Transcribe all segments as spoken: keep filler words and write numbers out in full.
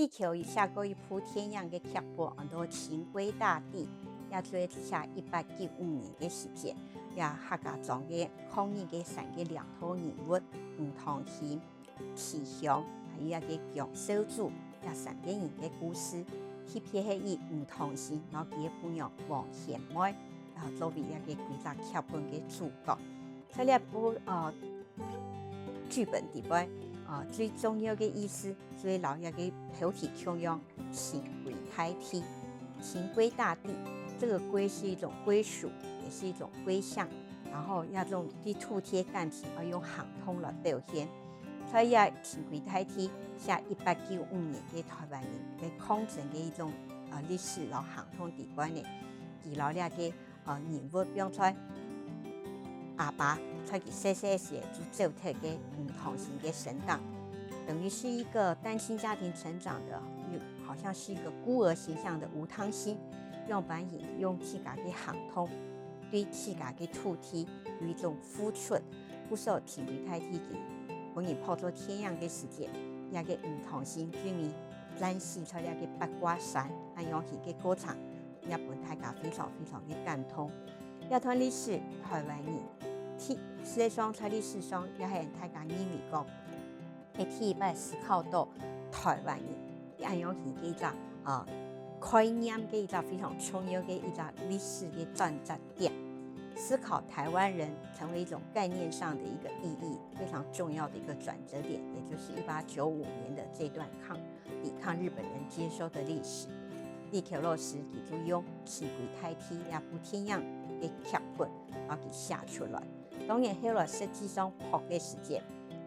李喬寫過一部電影个劇本，安到《情歸大地》，也就係寫一八九五年个時節，也客家庄个抗日个三个領導人物吳湯興、徐香，還有一个姜紹祖，這三个人个故事，特別係以吳湯興摎佢个餔娘黃仙妹，然後作為一个規隻劇本个主角。在這部呃劇本底背，呃最重要个意思，所以摎一个標題共樣，情歸大地。情歸大地，這個歸是一種歸屬，也是一種歸向。然後這種對土地个感情，愛用行動來表現。所以啊，情歸大地寫一八九五年个台灣人个抗爭个一種呃歷史摎行動底背呢，佢摎這个呃人物放在阿爸在佢細細時就走忒个吳湯興个身上，等於是一個單親家庭成長的，又好像是一個孤兒形象的吳湯興，樣般形用自家个行動，對自家个土地有一種付出。故所情歸大地佢分人拍做電影个時節，這个吳湯興最尾戰死在這个八卦山恁樣形个過程，也分大家非常非常个感動。這段歷史，台灣人第，事實上在歷史上也係大家認為講，係第一擺思考到台灣人恁樣形个一隻呃概念个一隻非常重要个一隻歷史个轉折點。思考台灣人成為一種概念上的一個意義，非常重要的一個轉折點，也就是一八九五年的這段抗抵抗日本人接收的歷史。李喬老師佢就用《情歸大地》這部電影个劇本，然後佢寫出來。當然後來實際上拍个時節，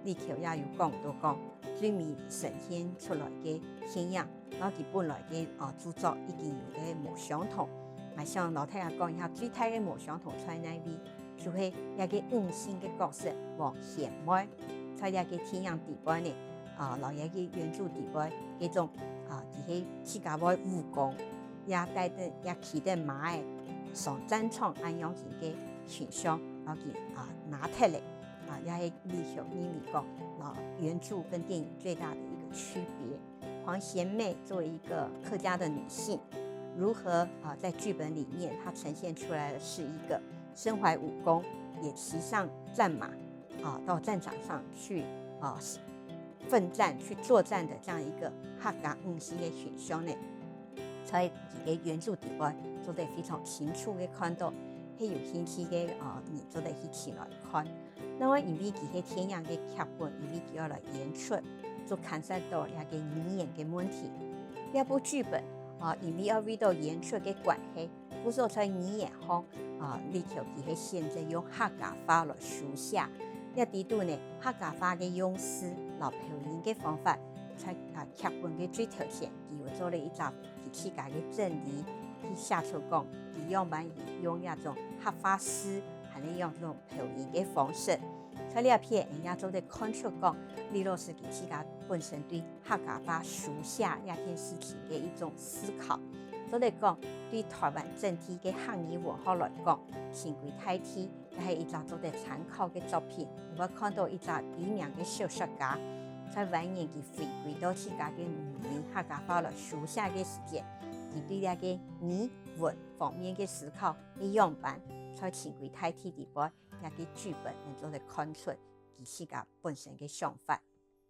李喬也有講到講，最尾呈現出來个電影，然後佢本來个呃著作已經有个無相同。𠊎想摎大家講一下，最大个無相同在哪位？就係這个女性个角色黃仙妹，在這个電影底背呢，啊，摎這个原著底背，這種啊，佢係自家會武功，也帶等也騎等馬仔上戰場恁樣形个形象，然後佢啊拿忒了，啊，也係李喬認為講，啊，原著跟電影最大的一個區別。黃仙妹作為一個客家的女性，如何啊在劇本裡面她呈現出來的是一個身懷武功，也騎上戰馬啊到戰場上去啊奮戰去作戰的這樣一個客家女性的形象呢？在佢个原著底背做得非常清楚个看到，係有興趣个啊，你做得去尋來看。另外因為佢係電影个劇本，因為佢愛來演出，就牽涉到這个語言个問題。這部劇本啊，因為愛為到演出个關係，故所在語言項啊，李喬佢係選擇用客家話來書寫。這底肚呢，客家話个用字摎標音个方法，在啊劇本个最頭前，佢有做了一隻佢自家个整理，去寫出講，佢樣般用這種客話字，還係用這種標音个方式。在這片，人也做得看出講，李老師佢自家本身對客家話書寫這件事情个一種思考。做得講，對台灣整體个客語文化來講，情歸大地也係一隻做得參考个作品。你會看到一隻有名个小說家，在晚年佢回歸到自家个母語客家話來書寫个時節，佢對這个語文方面个思考个樣般，在情歸大地底背，這个劇本能做得看出佢自家本身个想法。